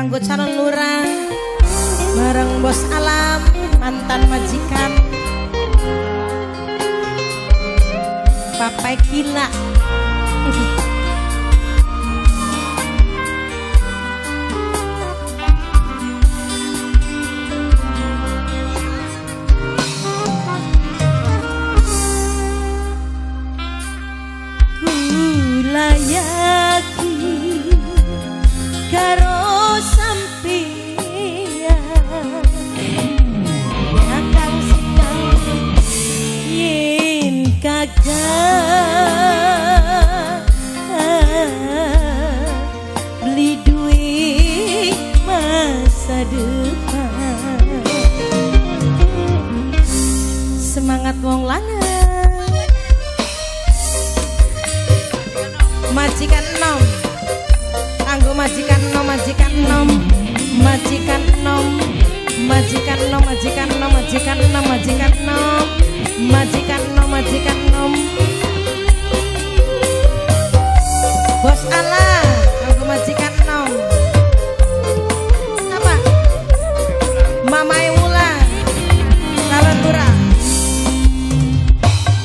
Kanggo calon lurah bareng bos alam mantan majikan Papai gila. Kula yakin karo sampeyan kakang seneng yen kakang beli duit masa depan. Semangat wong lanang majikan enom, kanggo majikan enom, majikan enom, majikan enom, majikan enom, majikan enom, majikan enom, majikan enom, majikan enom, majikan enom. Bos Allah, kanggo majikan enom. Apa? Mamai Wulan, calon lurah.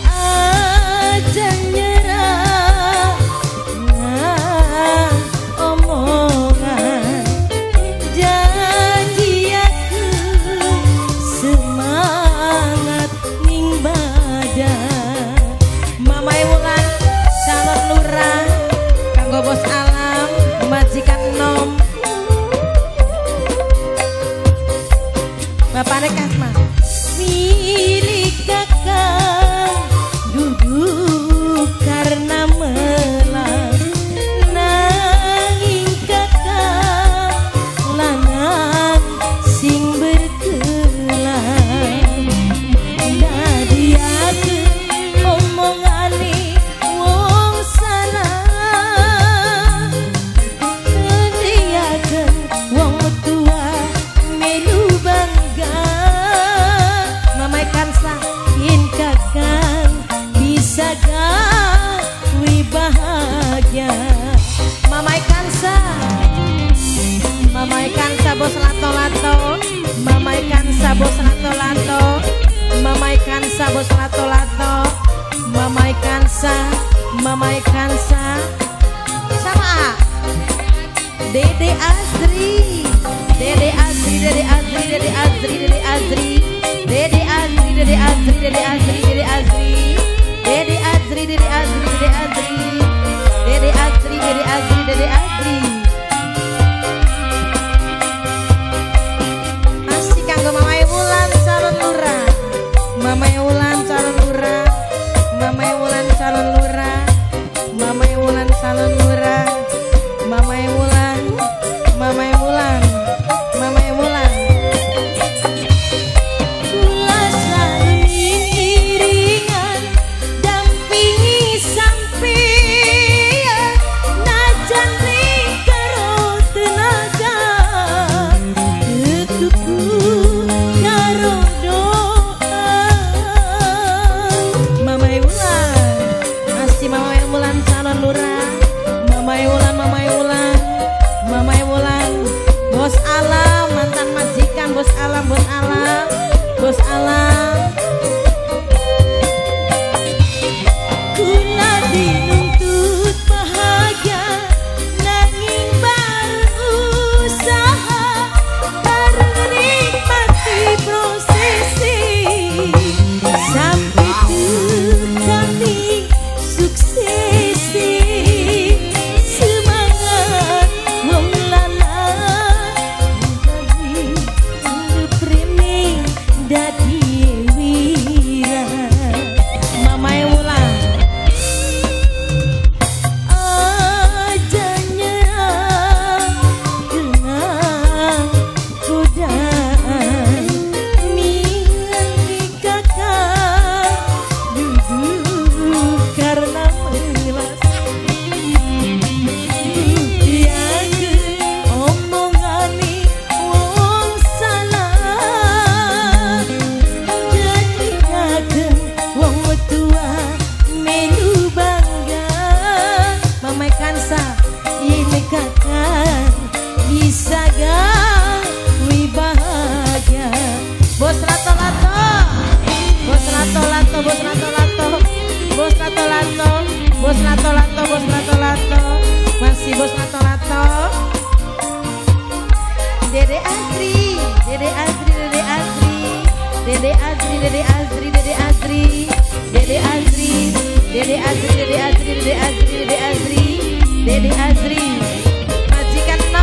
Aja nyerah omongan janji aku semangat ning badan. Mamai Wulan calon lurah kanggo bos alam majikan enom. Bapakne Kasma milik kakang duduk karena melas nanging kakang lanang sing berkelas nadiakeun omongane wong salah ngendiakeun wong tua melu bangga. Mamai Kansa yen kakang bisa gawe bahagia. Mamai Kansa, Mamai Kansa bos lato-lato, Mamai Kansa bos lato-lato, Mamai Kansa bos lato-lato, Mamai Kansa, Mamai Kansa sama Dede Azri, Dede Azri, Dede Azri, Dede Azri, Dede Azri, Dede Azri, Dede Azri, Dede Azri, Dede Azri, Dede Azri, Dede Azri, Dede Azri, Dede Azri, Dede Azri, Dede Azri. Asik kanggo Mamai Wulan calon lurah, Mamai Wulan calon lurah, Mamai Wulan calon lurah, Mamai Wulan calon lurah, Mamai Wulan, Mamai Wulan, Mamai Wulan. Kula selalu iringan Dede Azri, Dede Azri, Dede Azri, Dede Azri, Dede Azri, Dede Azri, Dede Azri, Dede Azri. Majikan no,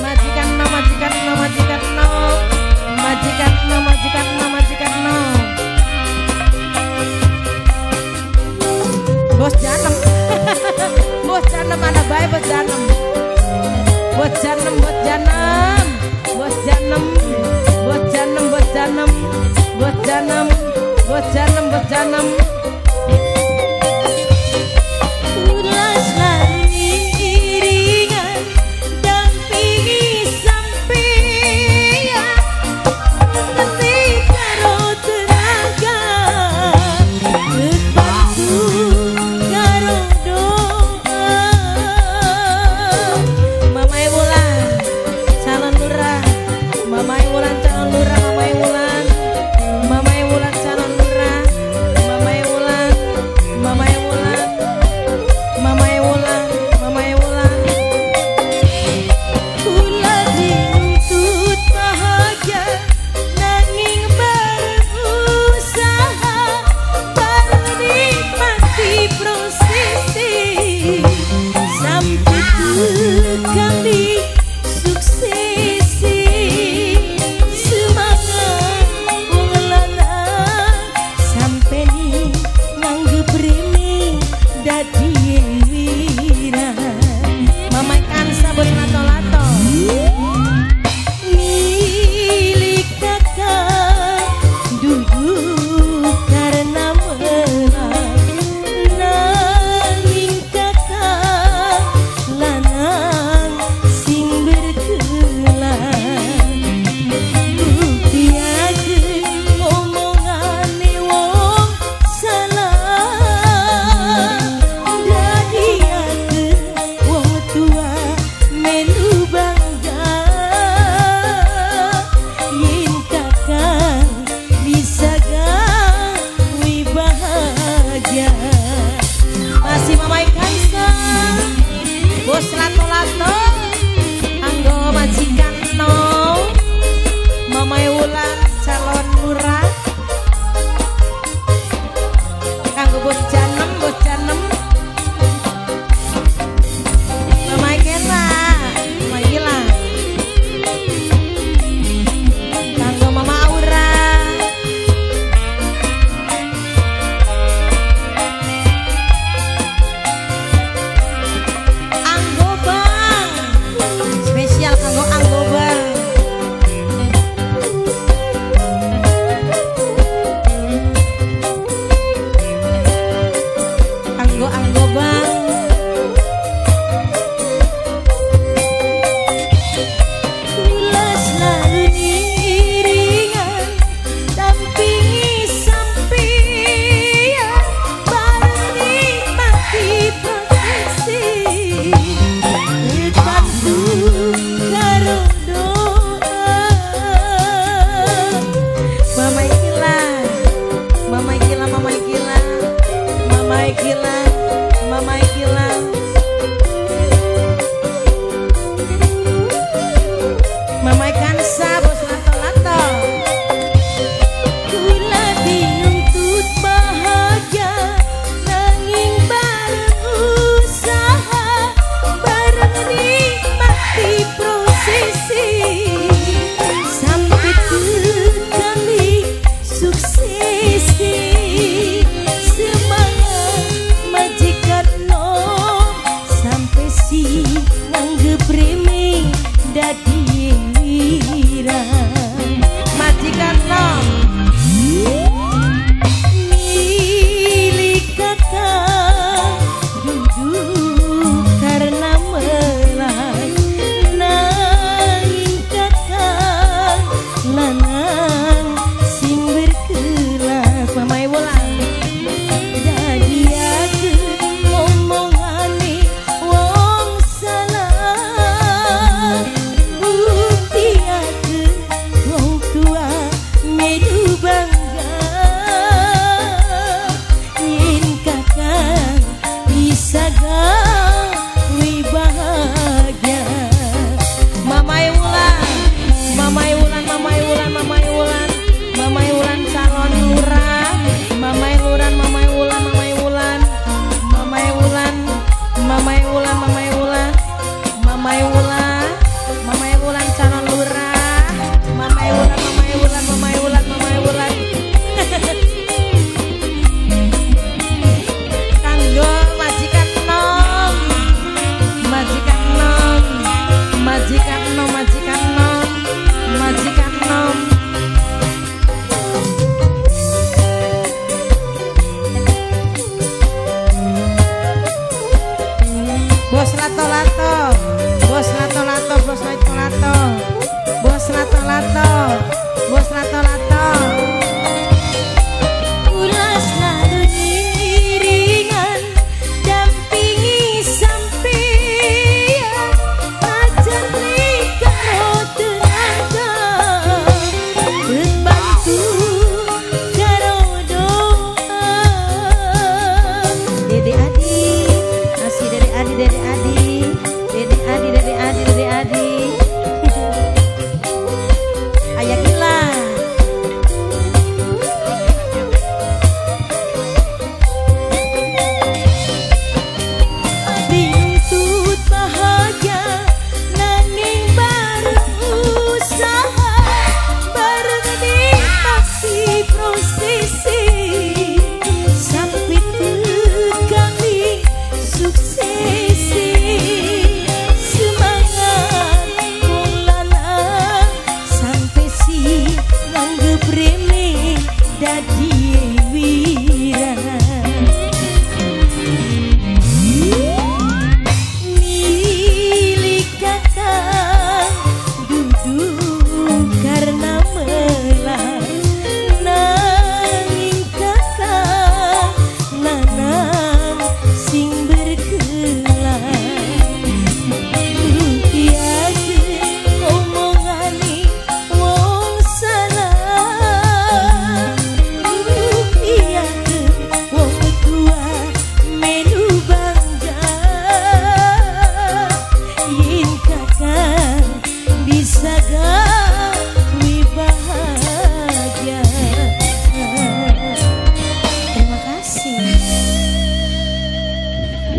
majikan no, majikan no, majikan no, majikan no, majikan no, majikan no. Bos Janem, bos Janem mana bae bos Janem, bos Janem, bos Janem, bos Janem, bos Janem, bos Janem, bos Janem, bos Janem, bos Janem. Ulas lari iringan dampingi sampeyan ngerti karo tenaga kebantu karo doa. Mamai Wulan calon lurah, Mamai Wulan calon lurah, Mamai Wulan, Mamai Wulan calon lurah, Mamai Wulan, Mamai Wulan, Mamai Wulan, Mamai Wulan. Kula dituntut bahagia nanging berusaha baru nikmati prosesi sampai kami suksesi. Semangat wong lanang sampai ni nganggep remeh dadi wira. Mamai Kansa bos lato-lato. Milik kakak duduk karena melang nanging kakak lanang sing berkelan buktiake omongane wong salah dadiake wong tua melu bangga yen kakang bisa gawe bahagia. Masih Mamai Kansa bos lato-lato anggo majikan no. Mamai Wulan calon lurah kanggo bos Janem, bos Janem. Mamai Kela, Mamai Gila kanggo Mama Aura. Anggo Bang spesial kanggo Anggo.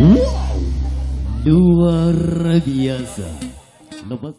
Wow, luar biasa. Lepas.